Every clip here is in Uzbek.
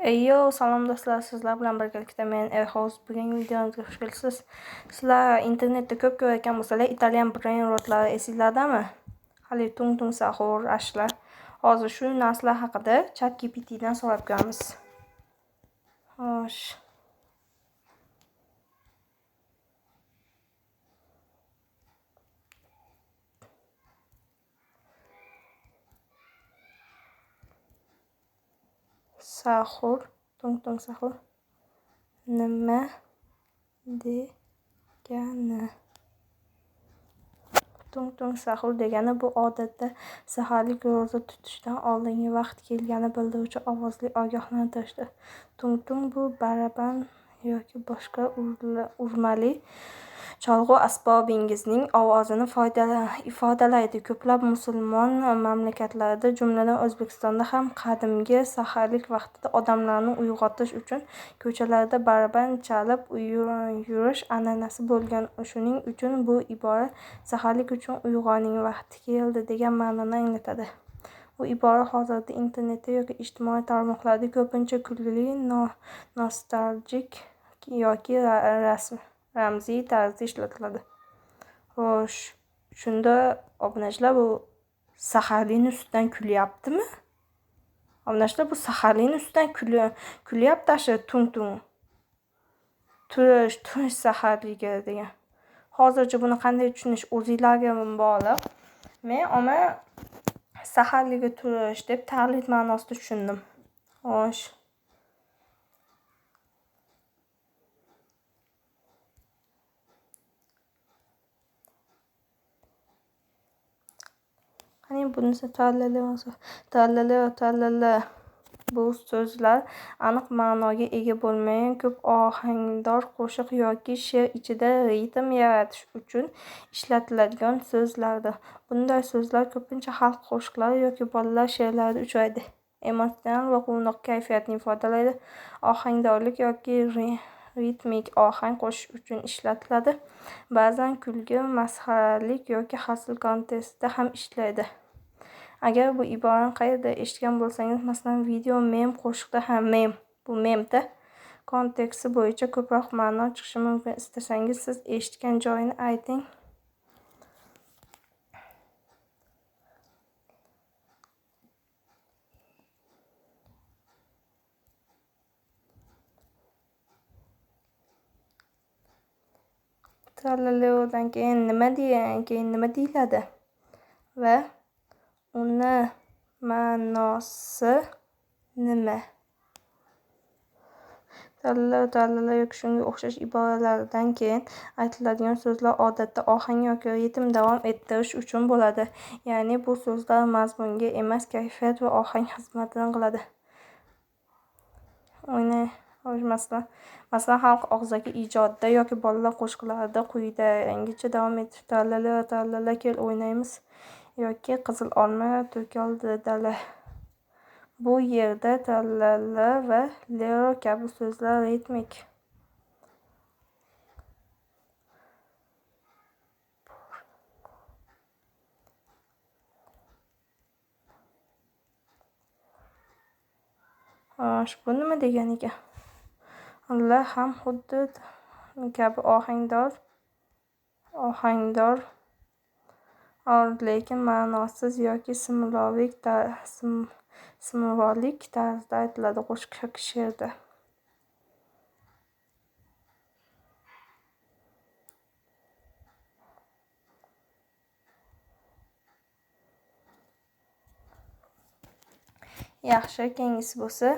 Yo, salom do'stlar, sizlar bilan birgalikda men Erhoz. Bugungi videomizga xush kelibsiz. Sizlar internetda ko'p ko'rayotgan bo'lsalar, italyan brain rotlari esinglardami? Hali tung tung sahur, ashlar. Hozir shu narsalar haqida ChatGPTdan so'rab ko'ramiz. Xo'sh. Sahur, tung tung sahur nima degani? Tung tung sahur degani bu odatda saharlik ro'za tutishdan oldingi vaqt kelganini bildiruvchi ovozli ogohlantirishdir. Tung tung bu baraban yoki boshqa urmali cholg'u asbobingizning ovozini ifodalaydi. Ko'plab musulmon mamlakatlarida, jumladan O'zbekistonda ham qadimgi saharlik vaqtida odamlarni uyg'otish uchun ko'chalarda baraban chalib yurish an'anasi bo'lgan. Shuning uchun bu ibora saharlik uchun uyg'oning, vaqti keldi degan ma'noni anglatadi. Bu ibora hozirda internetda yoki ijtimoiy tarmoqlarda ko'pincha kulgili, nostaljik yoki ramziy tarzda ishlatiladi. Xo'sh, shunda obunachilar bu saharlikni ustidan kulyaptimi? Obunachilar bu saharlikni ustidan kulyapti shu tung tung. Turish saharligi degan. Hozircha buni qanday tushunish o'zinglarga bog'liq. Men oma saharligi turish deb taqlid ma'nosida tushundim. Xo'sh. Qani bunisi tralala tralala. Bu so'zlar aniq ma'noga ega bo'lmagan ko'p ohangdor qo'shiq yoki she'r ichida ritm yaratish uchun ishlatiladigan so'zlardir. Bunday so'zlar ko'pincha xalq qo'shiqlari yoki bolalar she'rlarida uchraydi. Emotsional va quvnoq kayfiyatni ifodalaydi. Ohangdorlik yoki ritmik ohang qo'shish uchun ishlatiladi. Ba'zan kulgi, masxaralik yoki hazil kontekstida ham ishlaydi. Agar bu iborani qayerda eshitgan bo'lsangiz, masalan, video, mem, qo'shiqda ham mem, bu memda konteksti bo'yicha ko'proq ma'no chiqishi mumkin. Istasangiz siz eshitgan joyini ayting. Tralaleodan keyin nima keyin nima deyiladi? Va uni ma'nosi nima? Tralala tralala yoki shunga o'xshash iboralardan keyin aytiladigan so'zlar odatda ohang yoki ritm davom ettirish uchun bo'ladi. Ya'ni bu so'zlar mazmunga emas, kayfiyat va ohang xizmatini qiladi. Masalan, xalq og'zaki ijodida yoki bolalar qo'shiqlarida quyidagicha davom etib tralala tralala kel o'ynaymiz yoki qizil olma to'kildi dala. Bu yerda tralala va lero kabi so'zlar ritmik. Xo'sh, bu nima degan ekan? Ular ham xuddi kabi ohangdor, lekin ma'nosiz yoki simvolik tarzda aytiladi qo'shiq yoki she'rda. Yaxshi, keyingisi bo'lsa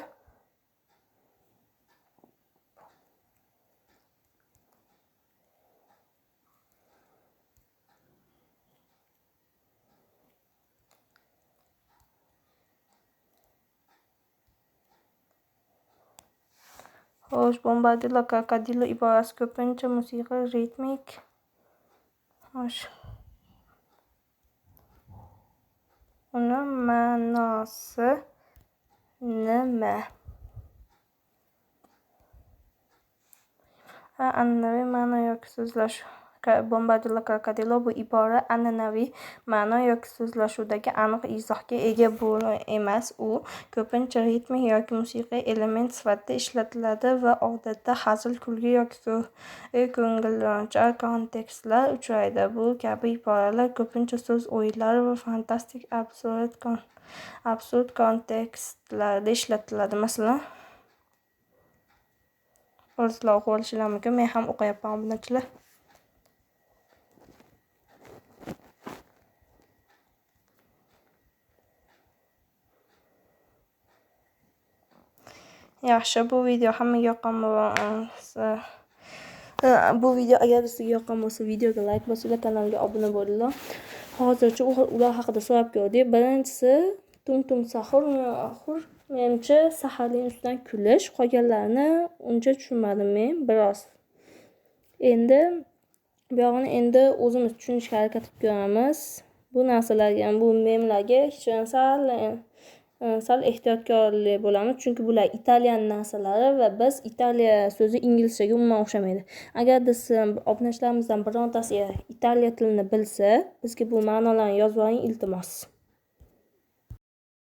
Xo'sh, bombardilo krokodilo iborasi ko'pincha musiqa ritmik. Xo'sh. Uni ma'nosi nima? An'anaviy ma'no yoki so'zlash Bombadillo krokodilo bu ibora an'anaviy ma'no yoki so'zlashuvdagi aniq izohga ega emas. U ko'pincha ritmik yoki musiqiy element sifatida ishlatiladi va odatda hazil, kulgi yoki ko'ngilochar kontekstlarda uchraydi. Bu kabi iboralar ko'pincha so'z o'yinlari va fantastik, absurd kontekstlarda ishlatiladi. Masalan, o'zinglar o'qib olishinglar mumkin. Men ham o'qiyapman, obunachilar. Yaxshi, bu video hammaga yoqqan bo'lsa, bu video agar sizga yoqqan bo'lsa, videoga layk bosinglar, kanalga obuna bo'linglar. Hozircha ular haqida so'rab ko'rdik. Birinchisi tung tung sahur, menimcha saharning ustidan kulish. Qolganlarini uncha tushunmadim men biroz. Endi buyog'ini endi o'zimiz tushunishga harakat qilib ko'ramiz. Bu narsalarga, bu memlarga hech sal ehtiyotkorlik bo'lamiz, chunki bular italyan narsalari va biz Italiya so'zi inglizchaga umuman o'xshamaydi. Agarda siz obunachilarimizdan birontasi Italiya tilini bilsa, bizga bu ma'nolarni yozib yuboring, iltimos.